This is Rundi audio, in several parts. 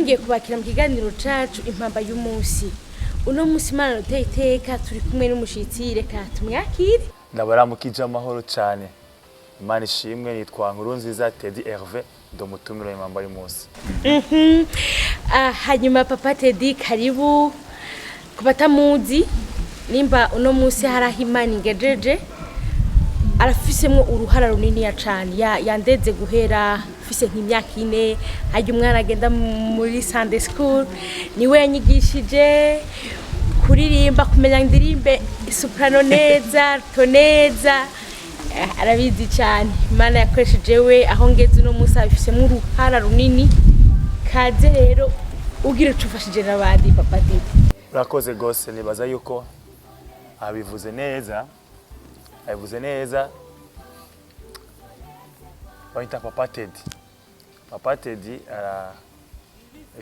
Nongeye kubakira mu kiganiro cacu Impamba y'Umunsi. Uno munsi Imana duteye iteka, turi kumwe n'umushitsi. Reka tumwakire. Ndabaramukije amahoro cyane, Imana ishimwe. Nitwa Nkurunziza Teddy Hervé, ndi umutumire w'Impamba y'Umunsi. Hanyuma Papa Teddy, karibu. Ku batamuzi, nimba uno munsi hari aho Imana ingejeje, arafisemwo uruhara runiniya cane. Yandeze guhera mfise nk'imyaka 4. Harya umwana agenda muri Sunday school, niwe yanyigishije kuririmba, kumenya ndirimbe soprano neza, alto neza. Arabizi cane. Imana yakoresheje we aho ngeze uno munsi, abifisemwo uruhara runini. Kaze rero, ugira ico ufashije n'abandi, Papa Teddy. Urakoze rwose. Nibaza yuko abivuze neza, abivuze neza. Banyita Papa Teddy. Papa Teddy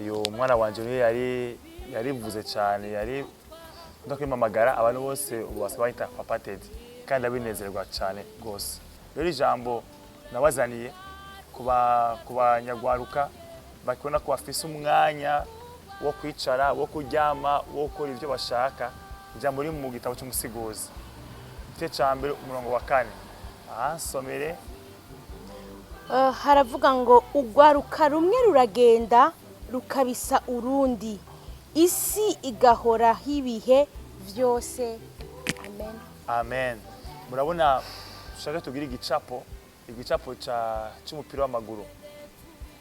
uyu mwana wanje niwe yari yarivuze cyane, yari ndakwimamagara. Abantu bose ubu basa banyita Papa Teddy kandi abinezerwa cyane rwose. Rero ijambo nabazaniye ku banyagwaruka bakibona ko bafise umwanya wo kwicara, wo kuryama, wo gukora ibyo bashaka, ijambo riri mu gitabo cy'Umusiguzi, igice cya mbere, umurongo wa 4. Ahansomere. Haravuga ngo: "Ugwaruka rumwe ruragenda rukabisa urundi, isi igahoraho ibihe vyose." Amen. Amen. Murabona, dushaka tugire igicapo, igicapo cy'umupira w'amaguru.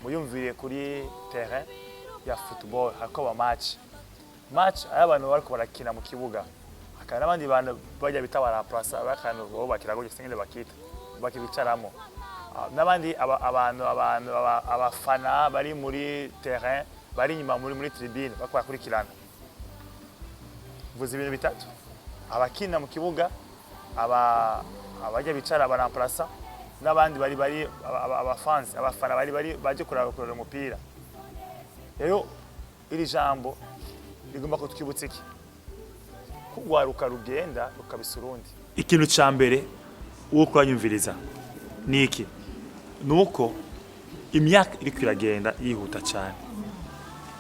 Muyumvire kuri terrain ya football, hariko aba match. Match ari abantu bariko barakina mu kibuga, hakaba n'abandi bantu bajya bita baraplasa, bakantu bubakira gutya, singene bakita, bakibicaramo. N'abandi abantu, abafana bari muri terrain, bari inyuma muri tribune, bariko barakurikirana. Mvuze ibintu bitatu: abakina mu kibuga, abajya bicara baramplasa, n'abandi bari abafansi, abafana bari baje kuraba umupira. Rero iri jambo rigomba kutwibutsa iki? Kugwaruka rugenda rukabisa urundi. Ikintu ca mbere uwo kuranyumviriza ni iki? Nuko imyaka iriko iragenda yihuta cyane,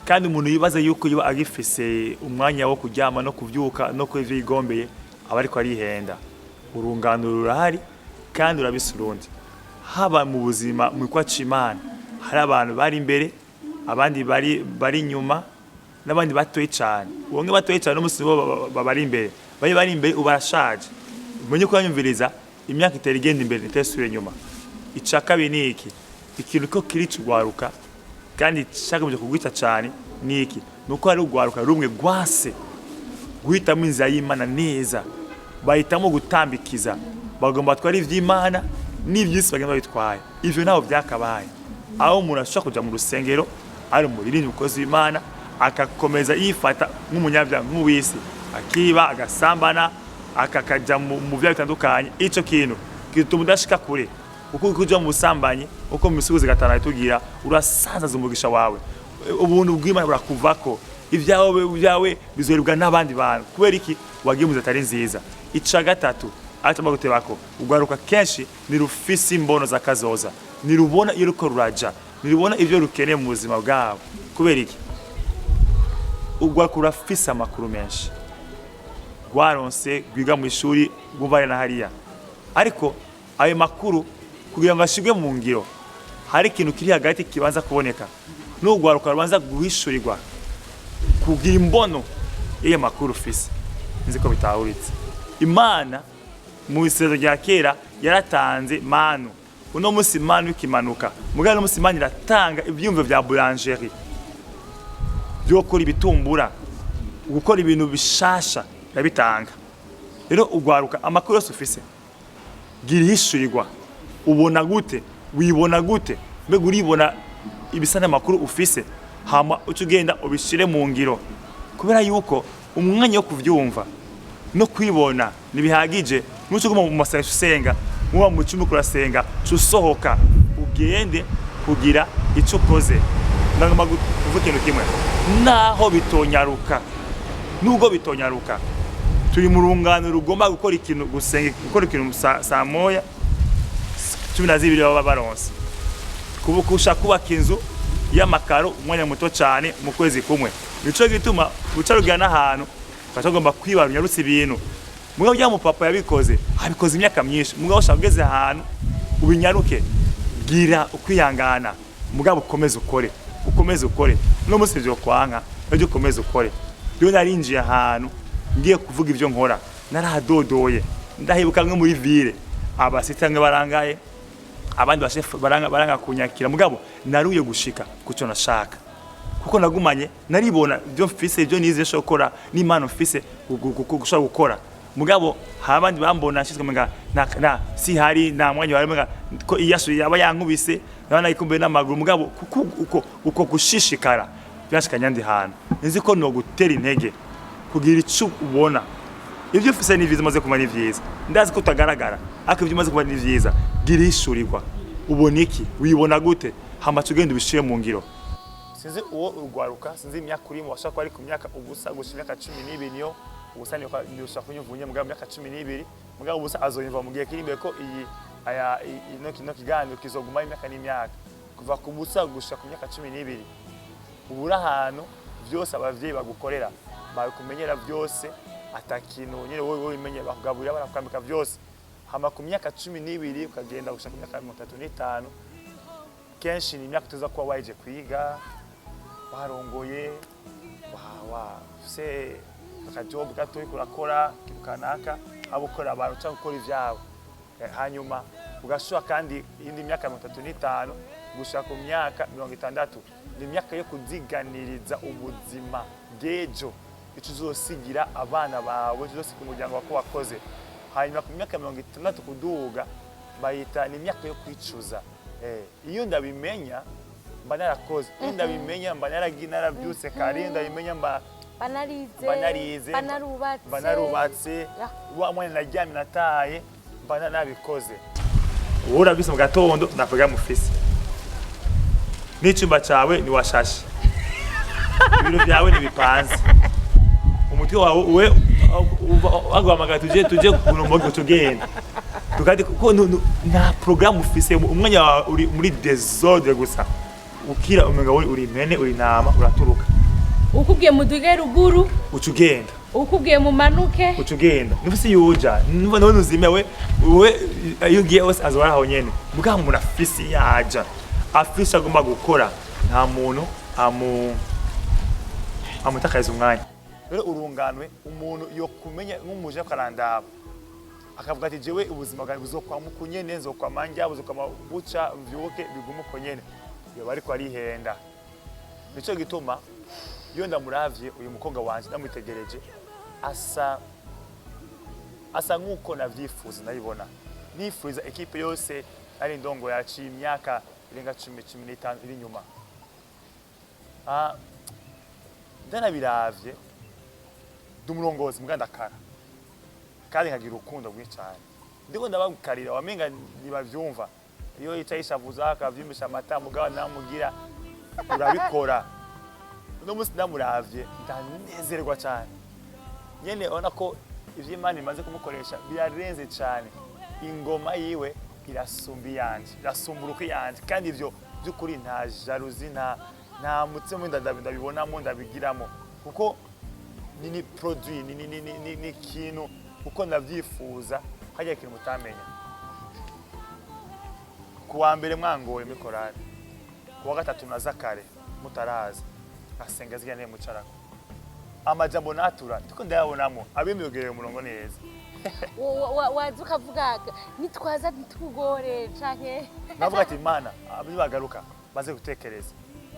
kandi umuntu yibaza yuko iyo agifise umwanya wo kuryama no kuvyuka no kuba ivyo yigombeye, aba ariko arihenda. Urungano rurahari kandi urabisa urundi, haba mu buzima, mu kwaca Imana. Hari abantu bari imbere, abandi bari inyuma, n'abandi batoye cyane. Bamwe batoye cyane n'umunsi bo bari imbere, bari imbere ubu barashaje. Umenye ko yanyumviriza, imyaka itera igenda imbere, ntitesubire inyuma. Ica kabiri ni iki? Ikintu ko kirica ugwaruka kandi cyakomeje kugwica cyane ni iki? Ni uko hari ugwaruka rumwe rwase guhitamo inzira y'Imana neza, bahitamo gutambikiza, bagomba batwara ivy'Imana n'ivy'isi, bagenda babitwaye. Ivyo ntabwo byakabaye, aho umuntu ashobora kuja mu rusengero ari umuririmbyi, umukozi w'Imana, akakomeza yifata nk'umunyabyaha, nk'uw'isi, akiba, agasambana, akakaja mu vyaha bitandukanye. Ico kintu gituma udashika kure, kuko uko uja mu busambanyi, uko mu Misiguzi 5 itubwira, urasanzaza umugisha wawe, ubuntu bw'Imana burakuvako, ibyawe byawe bizoribwa n'abandi bantu. Kubera iki? Wagiye mu nzira atari nziza. Ica gatatu atuma gutebako ugwaruka kenshi, ntirufise imbono za kazoza, ntirubona iyo ruko ruraja, ntirubona ivyo rukeneye mu buzima bwabo. Kubera iki? Ugwaruka rurafise amakuru menshi rwaronse, rwiga mu ishuri, rwumva na hariya, ariko ayo makuru kugira ngo ashirwe mu ngiro, hari ikintu kiri hagati kibanza kuboneka, n'urwaruka rubanza guhishurirwa kugira imbono y'iyo makuru ufise. Nzi ko bitahuritse. Imana mu isezerano rya kera yaratanze manu. Uno munsi manu ikimanuka, mugabo uno munsi Imana iratanga ivyumviro vya boulangerie, byo gukora ibitumbura, gukora ibintu bishasha, irabitanga. Rero ugwaruka, amakuru yose ufise, gira ihishurirwa. Ubona gute? Wibona gute? Mbega uribona ibisa n'amakuru ufise? Hama uca ugenda ubishire mu ngiro, kubera yuko umwanya wo kuvyumva no kwibona ntibihagije. Nuco uguma mu masengesho usenga, muba mu cyumba kurasenga, ca usohoka ugende kugira ico ukoze. Ndagomba kuvuga ikintu kimwe: naho bitonyaruka, nubwo bitonyaruka, turi mu rungano rugomba gukora ikintu, gusenga, gukora ikintu saa 1, 12 baba baronse kuba ushaka kubaka inzu. y'amakaro umwanya muto cyane mu kwezi kumwe. Nico gituma uca rugera n'ahantu ugaca ugomba kwibara unyarutse ibintu. Mugabo ujya mu papa yabikoze, abikoze imyaka myinshi. Mugabo ushaka ugeze ahantu ubinyaruke, gira ukwihangana, mugabo ukomeze ukore, ukomeze ukore. No munsi byo kwanka, ejo ukomeze ukore. Rero narinjiye ahantu ngiye kuvuga ibyo nkora, narahadodoye, ndahibuka nko muri ville abasita mwe barangaye, abandi bashefu baranga, baranga kunyakira. Mugabo naruye gushika kucyo nashaka, kuko nagumanye naribona ibyo mfise, ibyo nize nshobora gukora n'impano mfise gushobora gukora. Mugabo hari abandi bambona nshizwe menga na si hari nta mwanya wari menga ko iyasu yaba yankubise naba nayikumbuye n'amaguru. Mugabo kuko uko gushishikara byashikanye andi hantu, nzi ko no gutera intege kugira ico ubona. Ibyo ufise ni vyiza, umaze kumva ni vyiza. Ndazi ko utagaragara, ariko ibyo umaze kumva ni vyiza. Gira ishurirwa, ubona iki, wibona gute, hama ugenda ubishire mu ngiro. Sinzi uwo urwaruka, sinzi imyaka urimo, washobora kuba ari ku myaka ubusa gusa imyaka 12, niyo ubusa niyo ushobora kunyumva unye. Mugabo imyaka 12, mugabo ubusa azoyumva mu gihe kiri imbere, ko iyi aya ino kino kiganiro kizoguma imyaka n'imyaka. Kuva ku busa gushika ku myaka 12, ubura ahantu byose abavyeyi bagukorera, bakumenyera byose, ata kintu nyine wowe wimenye, bakugaburira, barakwambika byose. Hama ku myaka 12 ukagenda gushika ku myaka 35, kenshi ni imyaka tuza kuba waje kwiga, warongoye, wa ufise akajob gato uriko urakora, ikintu kanaka, haba ukorera abantu cyangwa ukora ivyabo. Hanyuma ugashobora kandi iyindi myaka 35 gushika ku myaka 60 ni imyaka yo kuziganiriza ubuzima bw'ejo, ico uzosigira abana bawe, ico uzosigira umuryango wawe ko wakoze. Hanyuma ku myaka 60 kuduga bayita ni imyaka yo kwicuza. Iyo ndabimenya mba narakoze, iyo ndabimenya mba narabyutse kare, iyo ndabimenya mba banarize, mba narize, banarubatse, mba narubatse, Ya. wa mwanya naryamye nataye mba nabikoze. Wowe urabyutse mu gatondo, nta porogaramu ufise, n'icyumba cyawe ntiwashashe, ibiro byawe ntibipanze, umutwe wawe we baguhamagara tuje kunomoga tugenda tukandi, kuko nta porogaramu ufise. Umwanya wawe uri muri désordre gusa, ukira umenga uri impene, uri intama, uraturuka. Ukubwiye muduge ruguru, uca ugenda. Ukubwiye mumanuke, uca ugenda. Nufise yuja nuva none uzime we iyo ugiye hose azoba ari aho nyene. Mugabo umuntu afise yaja, afise agomba gukora, nta muntu amutakariza umwanya. Rero urunganwe umuntu yo kumenya nk'umuje akarandaba akavuga ati: "Jewe ubuzima bwanjye buzokwama uku nyene, nzokwama njya, buzokwama buca mvyuke bigume uko nyene," yoba ariko arihenda. Nico gituma iyo ndamuravye uyu mukobwa wanje, ndamwitegereje, asa nk'uko navyifuza, ndabibona nifuriza ekipe yose ari ndongo yaciye imyaka irenga 10, 15 iri inyuma. Ndanabiravye, ndi umurongozi mbwa ndakara kandi nkagira urukundo rwinshi cyane. Ndiko ndabakarira wamenga ntibavyumva. Iyo yicaye yishavuza akavyimisha amata, mugabo namugira urabikora. Uno munsi ndamuravye ndanezerwa cyane nyene, urabona ko ivyo Imana imaze kumukoresha birarenze cyane. Ingoma yiwe irasumba iyanje, irasumba uruko iyanje. Kandi ivyo by'ukuri nta jalousie, nta mutsima ndabibonamo, ndabigiramo, kuko ni produit, ni ikintu uko ndavyifuza. Hajya ikintu mutamenya: ku wa mbere mwangoye muri korali, ku wa gatatu naza kare mutaraza asenga zirya ntebe mucarako, amajambo natura ndiko ndayabonamo abimyogereye umurongo neza. Waza ukavuga nitwaza ntitugore canke Navuga ati: "Mana, bagaruka baze gutekereza,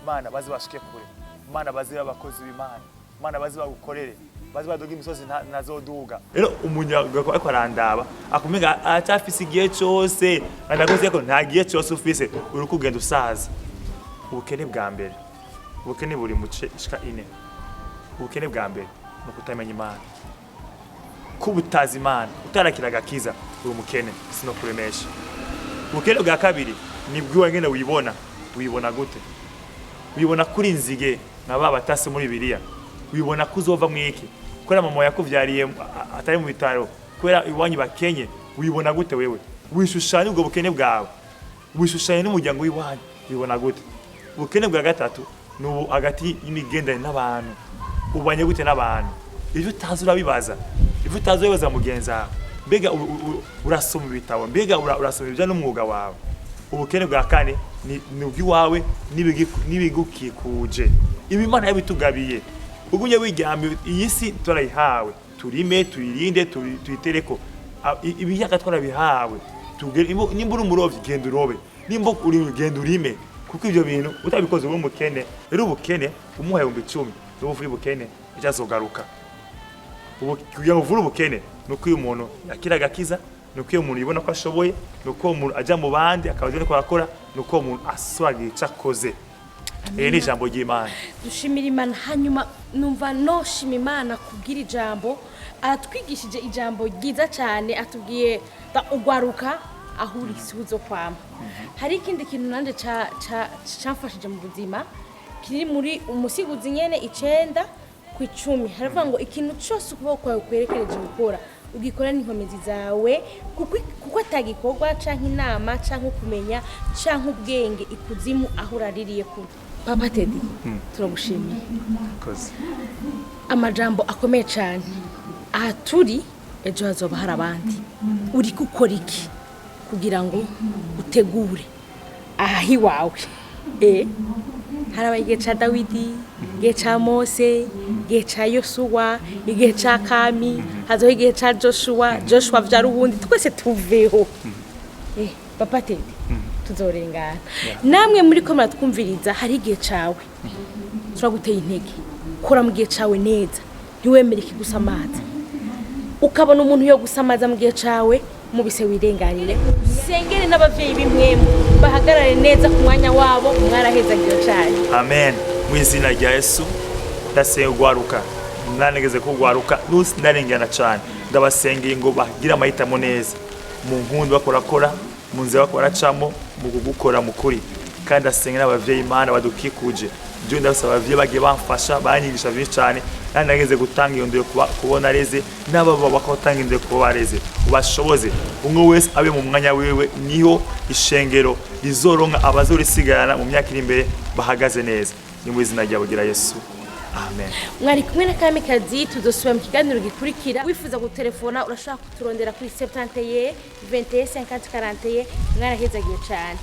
Mana, baze bashike kure, Mana, baze abakozi b'Imana, Mana, baze bagukorere, baze baduga imisozi ntazoduga." Rero umunyaga ariko arandaba akumenga aracyafise igihe cose, ndakoze ko nta gihe cose ufise, uri kugenda usaza. Ubukene bwa mbere, ubukene buri muce ishika ine. Ubukene bwa mbere ni ukutamenya Imana, kuba utazi Imana, utarakira agakiza, uri umukene, sinokuremesha. Ubukene bwa kabiri ni bwiwe nyene wibona. Wibona gute? Wibona kuri nzige nka ba batasi muri Bibiliya? Wibona ko uzova mwiki kubera mama yakuvyariye atari mu bitaro, kubera iwanyu bakenye? Wibona gute wewe? Wishushanya ubwo bukene bwawe, wishushanya n'umuryango w'iwanyu, wibona gute? Ubukene bwa gatatu ni ubu hagati y'imigenderanire n'abantu. Ubanye gute n'abantu? Ibyo utazi urabibaza, ibyo utazi urabibaza mugenzi wawe. Mbega urasoma ibitabo? Mbega urasoma ibijyanye n'umwuga wawe? Ubukene bwa kane ni ubw'iwawe n'ibigukikuje. Ibi Imana yabitugabiye. Ugumye wiryamye, iyi si turayihawe, turime, tuyirinde, tuyitereko. Ibiyaga twarabihawe. Nimba uri umurovyi, genda urobe. Nimba uri, genda urime, kuko ivyo bintu utabikoze uri umukene. Rero ubukene, umuha 10,000 niba uvuye ubukene, ejo azogaruka. Kugira ngo uvure ubukene ni uko iyo umuntu yakira agakiza, ni uko iyo umuntu yibona ko ashoboye, ni uko uwo muntu ajya mu bandi akaba azi ko arakora, ni uko uwo muntu asobanuye icyo akoze. Iri ni ijambo ry'Imana. Dushimira Imana. Hanyuma numva noshima Imana kubwira ijambo aratwigishije, ijambo ryiza cyane atubwiye ugwaruka aho uri si uzo kwama. Hari ikindi kintu nanjye camfashije mu buzima kiri muri Umusiguzi nyene 9:10. Haravuga ngo ikintu cyose ukuboko kwawe kwerekereje gukora, ugikora n'inkomezi zawe, kuko atagikorwa canke inama canke kumenya canke ubwenge ikuzimu aho uraririye kure. Papa Teddy, turagushimiye. Koze. Amajambo akomeye cyane. Aha turi, ejo hazoba hari abandi. Uri gukora iki kugira ngo utegure aha iwawe? Harabaye igihe ca Dawidi, igihe ca Mose, igihe ca Yosuwa, igihe ca Kami, hazoho igihe ca Joshua. Joshua vyara uwundi, twese tuveho. Papa Teddy, tuzorengana. Namwe muri ko muratwumviriza, hari igihe cawe, turaguteye intege. Kora mu gihe cawe neza, ntiwemere ikigusamaza. Ukabona umuntu yo gusamaza mu gihe cawe, mubise wirenganire. Usengere n'abavyeyi b'imwemu bahagarare neza ku mwanya wabo. Mwarahezagiwe cane. Amen. Mu izina rya Yesu, ndasenga ugwaruka. Nanegeze kugwaruka nusi ndarengana cyane. Ndabasengeye ngo bagire amahitamo neza mu nkundi bakorakora, mu nzira bakoracamo, mu kugukora mu kuri. Kandi ndasenga n'abavyeyi, Imana badukikuje. Byo ndabasaba, abavyeyi bagiye bamfasha, banyigisha byinshi cyane. Kandi nageze gutanga iyo ndero kubona areze, n'ababa bakatanga indero kuba bareze, ubashoboze umwe wese abe mu mwanya wiwe. Niho ishengero rizoronka abazorisigarana mu myaka iri imbere bahagaze neza. Ni mu izina rya bugira Yesu, amen. Mwari kumwe na Kamikazi. Tuzosubira mu kiganiro gikurikira. Wifuza gutelefona, urashobora kuturondera kuri 71 21 50 41. Mwarahezagiye cane.